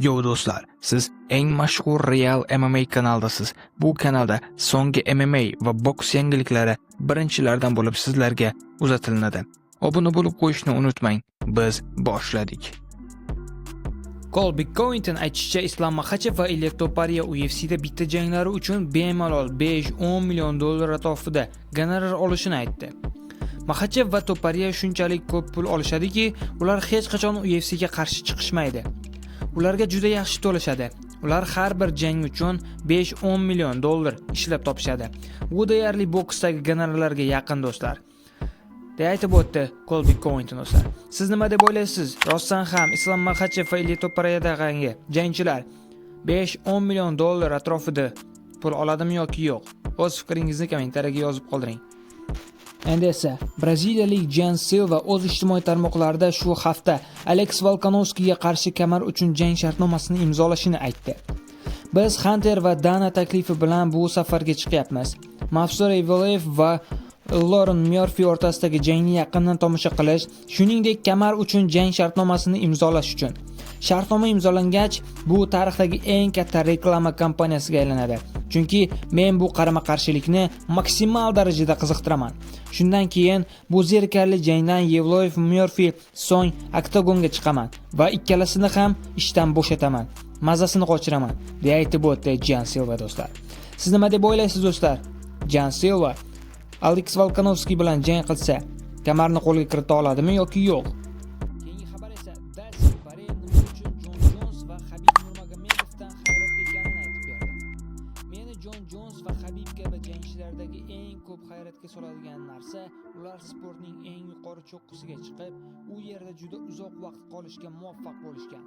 Yo do'stlar, siz eng mashhur Real MMA kanalidasiz. Bu kanalda so'nggi MMA va boks yangiliklari birinchilardan bo'lib sizlarga uzatilinadi. Obuna bo'lib qo'yishni unutmang. Biz boshladik. Kolbi Covington aytishicha, Islom Maxachev va Ilia Topuria UFCda bitta janglari uchun bemalol 5-10 million dollar atrofida gonorar olishini aytdi. Maxachev va Topuria shunchalik ko'p pul olishadiki, ular hech qachon UFCga qarshi chiqishmaydi. Ularga juda yaxshi to'lashadi. Ular har bir jang uchun 5-10 million dollar ishlab topishadi. Bu deyarli boksdagi gonorarlarga yaqin, do'stlar, deya aytib o'tdi Kolbi Covington, do'stlar. Siz nima deb o'ylaysiz? Rostdan ham Islom Maxachev va Ilia Topuriadagi jangchilar 5-10 million dollar atrofida pul oladimi yoki yo'q? O'z fikringizni kommentariyaga yozib qoldiring. Endi esa braziliyalik Jan Silva o'z ijtimoiy tarmoqlarida shu hafta Alex Volkanovskiga qarshi kamar uchun jang shartnomasini imzolashini aytdi. "Biz Hunter va Dana taklifi bilan bu safarga chiqyapmiz. Movsar Evloyev va Loren Murphy o'rtasidagi jangni yaqindan tomosha qilish, shuningdek kamar uchun jang shartnomasini imzolash uchun. Shartnoma imzolangach, bu tarixdagi eng katta reklama kampaniyasiga aylanadi. Chunki men bu qarama-qarshilikni maksimal darajada qiziqtiraman. Shundan keyin bu zerikarli jangdan Yevloyev Murphy so'ng oktagonga chiqaman va ikkalasini ham ishdan bo'shataman. Mazasini qochiraman", deya aytib o'tdi Jan Silva, do'stlar. Siz nima deb o'ylaysiz, do'stlar? Jan Silva Alex Volkanovski bilan jang qilsa, kamarni qo'lga kirita oladimi yoki yo'q? Keyingi xabar esa Dastin Poirier nima uchun Jon Jons va Habib Nurmagomedovdan hayratda ekanini aytib berdi. "Meni Jon Jons va Habib kabi jangchilardagi eng ko'p hayratga soladigan narsa, ular sportning eng yuqori cho'qqisiga chiqib, u yerda juda uzoq vaqt qolishga muvaffaq bo'lishgan.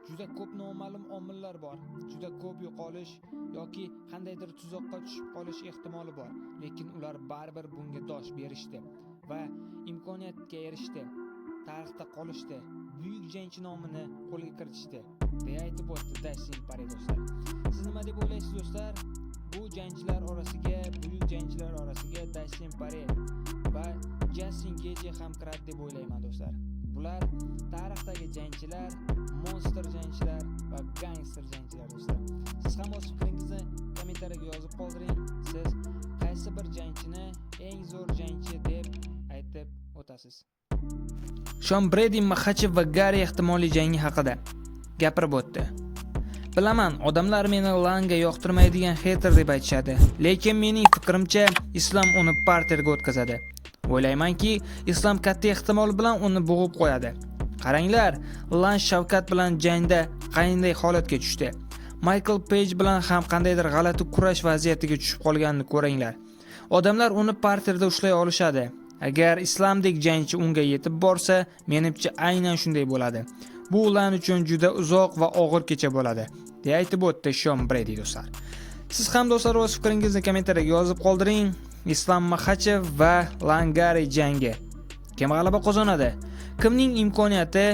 Juda ko'p noma'lum omillar bor, juda ko'p yo'qolish yoki qandaydir tuzoqqa tushib qolish ehtimoli bor, lekin ular baribir bunga dosh berishdi va imkoniyatga erishdi, tarixda qolishdi, buyuk jangchi nomini qo'lga kiritishdi", deya aytib o'tdi Dastin Poirier, do'stlar. Siz nima deb o'ylaysiz, do'stlar? Bu jangchilar orasiga, buyuk jangchilar orasiga Dastin Poirier va Jastin Geji ham kiradi deb o'ylayman, do'stlar. Bular tarixdagi jangchilar, monster jangchilar va gangster jangchilar, do'stlar. Siz ham o'z fikringizni kommentariyaga yozib qoldiring. Siz qaysi bir jangchini eng zo'r jangchi deb aytib o'tasiz? Shon Bredi Maxachev va Gari ehtimoliy jangi haqida gapirib o'tdi. "Bilaman, odamlar meni Langa yoqtirmaydigan хейтер deb aytishadi, lekin mening fikrimcha, Islom uni parterga o'tkazadi. O'ylaymanki, Islom katta ehtimol bilan uni bo'g'ib qo'yadi. Qaranglar, Lan Shavkat bilan jangda qanday holatga tushdi. Michael Page bilan ham qandaydir g'alati kurash vaziyatiga tushib qolganini ko'ringlar. Odamlar uni parterda ushlay olishadi. Agar Islamdek jangchi unga yetib borsa, menimcha, aynan shunday bo'ladi. Bu Lan uchun juda uzoq va og'ir kecha bo'ladi", deya aytib o'tdi Shon Bredi, do'stlar. Siz ham, do'stlar, o'z fikringizni kommentariyaga yozib qoldiring. Islom Maxachev va Langari jangi. Kim g'alaba qozonadi? Kimning imkoniyati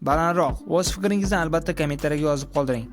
balandroq? O'z fikringizni albatta kommentariyaga yozib qoldiring.